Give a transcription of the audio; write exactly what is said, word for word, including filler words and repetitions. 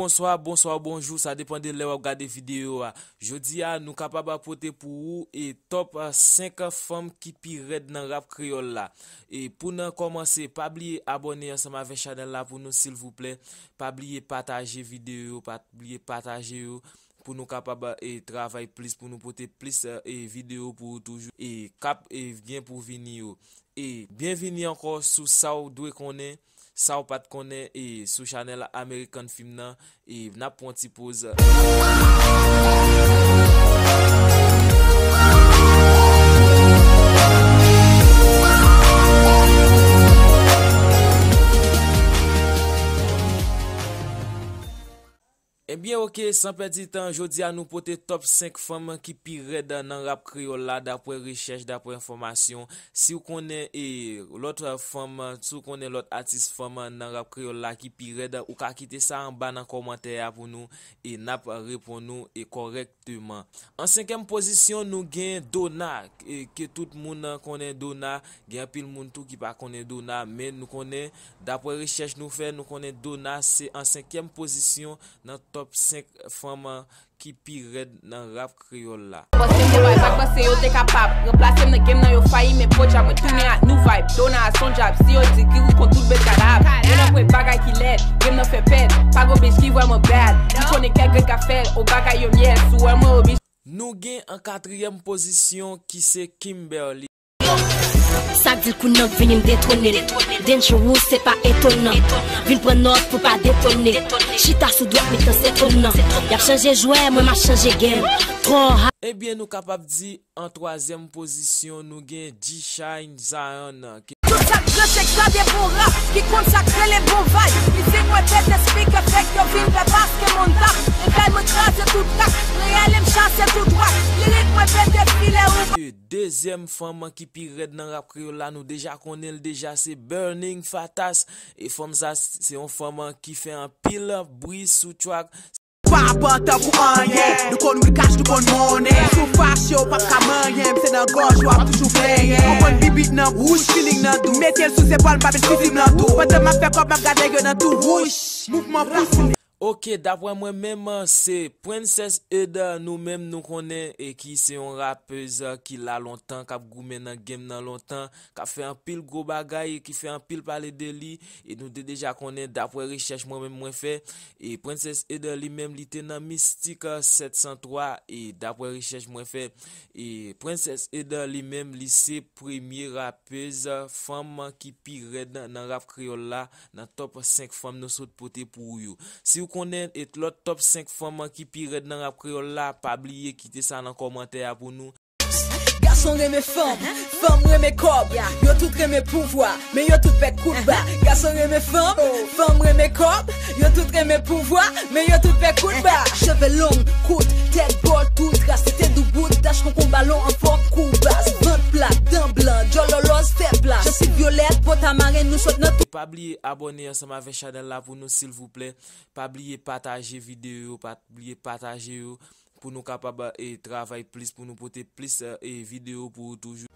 Bonswa, bonswa, bonjou, sa depann de lè w ap gade videyo a. Jodi a, nou kapab pote pou ou e top senk fanm ki pi rèd nan rap kreyòl la. E pou n kòmanse, pa bliye abòne ansanm avèk chanèl la pou nou, silvouplè. Pa bliye pataje videyo yo, pa bliye pataje yo pou nou kapab e travay plis, pou nou pote plis e videyo pou ou toujou e k ap e byen pou vini yo. E byenvini ankò sou sa w dwe konnen, sa w pa t konnen e sou chanèl American Film nan. E n ap pran ti poz. Ebyen, oke, san pèdi tan, jodi a nou pote top senk fanm ki pi rèd nan rap kreyòl la, dapre rechèch, dapre enfòmasyon. Si w konnen e lòt fanm, si w konnen lòt atis fanm nan rap kreyòl la ki pi rèd, ou ka kite sa anba nan kòmantè a pou nou e n ap reponn ou e kòrèkteman. An senkyèm pozisyon, nou gen Dona, e ke tout moun konnen Dona, gen anpil moun tou ki pa konnen Dona, men nou konnen, dapre rechèch nou fè, nou konnen Dona se an senkyèm pozisyon nan top senk fanm ki pi rèd nan rap kreyòl la. Panse se bay, pa panse yo te kapab ranplase m nan game nan, yo fayi, men podyab mwen tounen ak nou vibe. Dona a son djab, si yo di ki ou konn tout bèt kadab. Yo nan pwen bagay ki lèd, game nan fè pèd. Pa gon bitch ki vrèman bad. Li konnen kèk grenn ka fè l, o bagay yo myèl. Si w wè mwen oblije. Nou gen an katriyèm pozisyon ki se Kimberly. Sa k di l kou nan vini m detwone l. Dangerous se pa etonan. Vin pran nòt pou pa detone. Chita sou dwat mitan se tonan. Y ap chanje jwè, mwen m ap chanje game. Twò ha. Ebyen, nou kapab di an twazyèm pozisyon, nou gen G-Shine Zion. Tout sa k branche gade bon rap, ki konn sa k rele bon vibe. Mizik mwen pete speaker, fèk yo vin pè paske moun tap. Evèl mwen kraze tout rak, reyèl m chase tout wak. Lirik mwen pete filè ou. Dezyèm fanm ki pi rèd nan rap kreyòl la, nou deja konnen l deja, se Burning Fatas. E fanm sa, se yon fanm ki fè anpil bri sou track. Pa pran tan pou anyen, nou konn wi cash, nou konn monnen. Si w fache, w p ap ka manyen m, se nan gòj ou ap toujou benyen. Konprann bibit nan bouch, feeling nan dou. Mete l sou zepòl m, pa met fizi m nan tou. Pandan m ap fè kòb, m ap gade yo nan tou. Wouch, mouvman pouse. Oke, dapre mwen menm, se Princess Eudor, nou menm nou konnen, e ki se yon rapèz ki la lontan, k ap goumen nan game nan lontan, k ap fè anpil gwo bagay, e ki fè anpil pale de li, e nou te deja konnen, dapre rechèch mwen menm mwen fè, e Princess Eudor li menm li te nan Mystic sèt san twa, e dapre rechèch mwen fè, e Princess Eudor li menm li se premye rapèz fanm ki pi rèd nan rap kreyòl la, nan top senk fanm nou sot pote pou ou yo. Si w konnen e lòt top senk fanm ki pi rèd nan rap kreyòl la, pa bliye kite sa nan kòmantè a pou nou. Gason renmen fanm, fanm renmen kòb. Yo tout renmen pouvwa, men yo tout pè kout ba. Gason renmen fanm, fanm renmen kòb. Yo tout renmen pouvwa, men yo tout pè kout ba. Cheve long, kout, tèt bòl, tout ras, tete doubout, tach kon kon balon an fòm kou bas. Vant plat, dan blan, djòl lòlòz fè plas. Jansiv vyolèt, pòt a maren, nou sot nan tou. Pa bliye abòne ansanm avèk chanèl la pou nou silvouplè. Pa bliye pataje videyo yo, pa bliye pataje yo pou nou kapab e travay plis, pou nou pote plis e videyo pou ou toujou.